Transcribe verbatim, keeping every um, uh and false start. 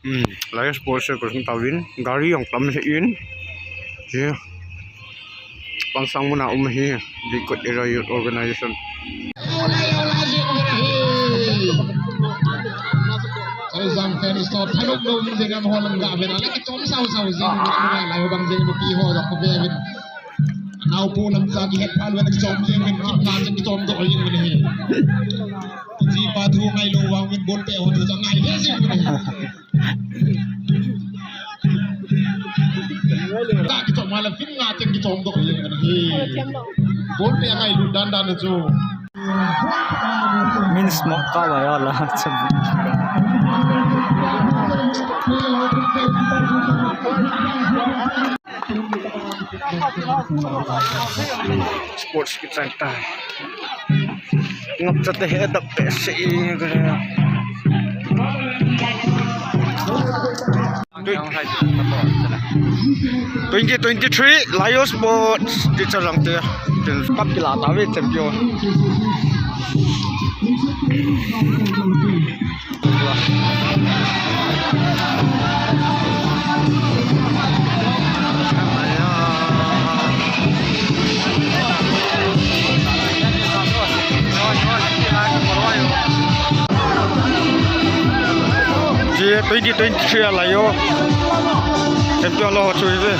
Hmm, Laiyo Sports Circle sung tauvin, gari jong tam hi in. Hiche Pangsang muna um hi, Likot Area Youth Organization. Chozang fans to thanop nom jing a, amaho lang gavin a, le kichom sao sao jing, Laiyo bang jing, mipi ho jong kavevin. Naopu lamcha kihet phat uvin, kichom jing uvin, kipna chun kichom doh jing uvin ahi. Jipa thu ngailou vang uvin, ball pet ho thu jong ngai he jing uvin ahi. Ka kichom a la fin nga cheng kichom doh jeng ahi. Ball pet ngailut dan dan chu. Min smoke ka ba ya la. Sports kichai tai. Ngap chate he dap pe se i. Twenty twenty-three Laiyo Sports Teacher Rangte. Tin cup kila tave champion. Hiche twenty twenty-three a Laiyo champion lou ho chu hive.